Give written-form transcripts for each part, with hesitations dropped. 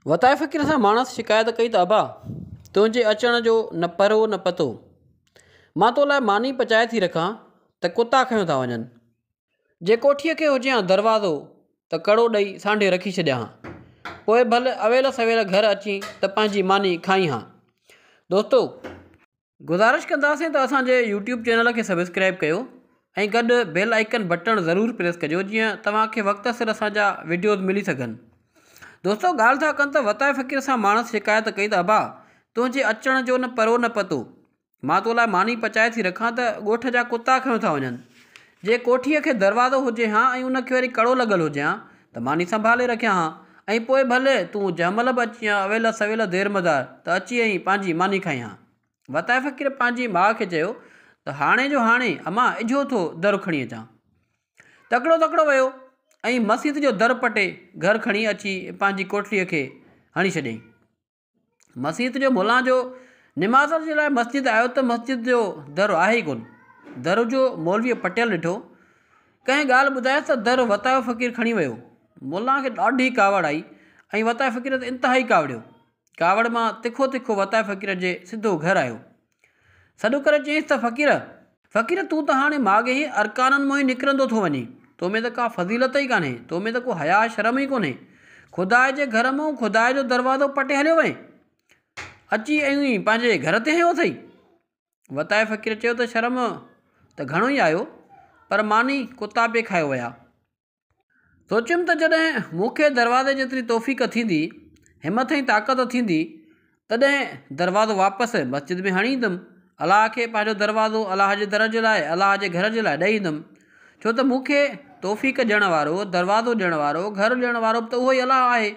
وتائي فقير سان ماڻس شڪايت ڪئي ته ابا، تنهنجي اچڻ جو نه پرو نه پتو. مان تو لاء ماني پچائي ٿي رکان ته ڪتا کنيو ٿا وڃن. جي ڪوٺيء کي هجي ها دروازو ته ڪڙو ڏئي سانڍي رکي ڇڏيان ها. پوء ڀل اويل سويل گهر اچين ته پنهنجي ماني کائين ها. دوستو! گذارش ڪنداسين ته اسان جي يوٽيوب چينل کي سبسڪرائب ڪيو ۽ گڏ بيل آئيڪن بٽڻ ضرور پريس ڪجو جيئن توهان کي وقت سر اسان جا وڊيوز ملي سگهن. دوستو ڳالهه ٿا ڪن ته وتائي فقير سان ماڻس شڪايت ڪئي ته ابا تنهنجي اچڻ جو نه پرو نه پتو مان تو لاء ماني پچائي ٿي رکان ته ڳوٺ جا ڪتا کنيو ٿا وڃن جي ڪوٺيء کي دروازو هجي هان ۽ ان کي وري ڪڙو لڳل هجي هان ته ماني سنڀالي رکيان هان ۽ پوء ڀلي تون جنهن مهل به اچين ها اويل سويل دير مدار ته اچي ۽ پنهنجي ماني کائين ها. وتائي فقير پنهنجي ماء کي چيو ته هاڻي جو هاڻي امان اجهو ٿو در کڻي اچان. تڪڙو تڪڙو ويو ۽ مسيت جو در پٽي گهر کڻي اچي پنهنجي ڪوٺڙيء کي هڻي ڇڏيائين. مسيت جو ملان جو نماز جي لاء مسجد آيو ته مسجد جو در آهي ئي ڪونه. در جو مولويء پٽيل ڏٺو. ڪنهن ڳالهه ٻڌايس ته در وتايو فقير کڻي ويو. ملان کي ڏاڍي ڪاوڙ آئي ۽ وتايي فقير تي انتهائي ڪاوڙيو. ڪاوڙ مان تکو تکو وتايي فقير جي سڌو گهر آيو. سڏ ڪري چيائينس ته فقير! فقير تون ته هاڻي ماڳهين ارڪانن مان ئي نڪرندو ٿو وڃين، تو ۾ ته ڪا فضيلت ئي ڪانهي، تو ۾ ته ڪو حياء شرم ئي ڪونهي. خدا جي گهر مان خدا جو دروازو پٽي هليو وئين. اچي ائين ئي پنهنجي گهر تي هنيو اٿئي. وتائي فقير چيو ته شرم ته گهڻو ئي آيو، پر ماني ڪتا پئي کايو ويا. سوچيم ته جڏهن مون کي دروازي جيتري توفيق ٿيندي، همٿ ۽ طاقت ٿيندي، تڏهن دروازو واپس مسجد ۾ هڻي ايندم. الله کي پنهنجو دروازو الله جي در جي لاء، الله جي گهر جي لاء ڏئي ايندم. ڇو ته مون کي توفيق ڏيڻ وارو، دروازو ڏيڻ وارو، گهر ڏيڻ وارو به ته اهو ئي الله آهي.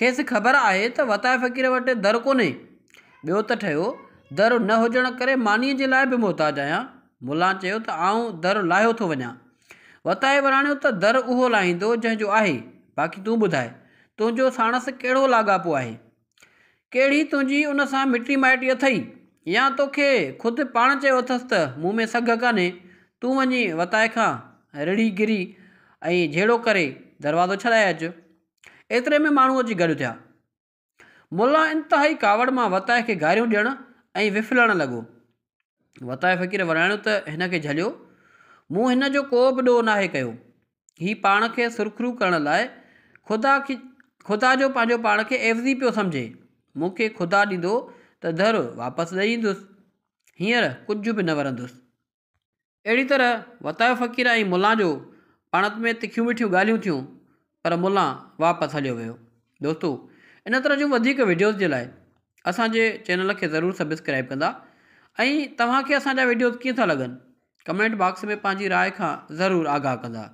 کيس خبر آهي ته وتائي فقير وٽ در ڪونهي. ٻيو ته ٺهيو، در نه هجڻ ڪري مانيء جي لاء به محتاج آهيان. ملان چيو ته آئون در لاهيو ٿو وڃان. وتائي وراڻيو ته در اهو لاهيندو جنهن جو آهي، باقي تون ٻڌاء، تنهنجو ساڻس ڪهڙو لاڳاپو آهي؟ ڪهڙي تنهنجي ان سان مٽي مائٽي اٿئي؟ يا توکي خود پاڻ چيو اٿس ته مون ۾ سگهه ڪانهي، تون وڃي وتائي کان رڙهي گري ۽ جهيڙو ڪري دروازو ڇڏائي اچ. ايتري ۾ ماڻهو اچي گڏ ٿيا. ملا انتهائي ڪاوڙ مان وتائي کي گاريون ڏيڻ ۽ وڦلڻ لڳو. وتائي فقير وراڻيو ته هن کي جهليو، مون هن جو ڪو به ڏوهه ناهي ڪيو. هي پاڻ کي سرخرو ڪرڻ لاء خدا کي خدا جو پنهنجو پاڻ کي عيوضي پيو سمجهي. مون کي خدا ڏيندو ته در واپس ڏئي ايندس. هينئر ڪجهه به نه ورندس. اهڙي طرح وتايو فقير ۽ ملان جو پاڻ ۾ تکيون مٺيون ڳالهيون ٿيون پر ملان واپس هليو ويو. دوستو ان طرح جون وڌيڪ وڊيوز جي لاء اسان جي چينل کي ضرور سبسڪرائب ڪندا ۽ توهان کي اسان جا وڊيوز ڪيئن ٿا لڳن ڪمينٽ باڪس ۾ پنهنجي راء کان ضرور آگاهه ڪندا.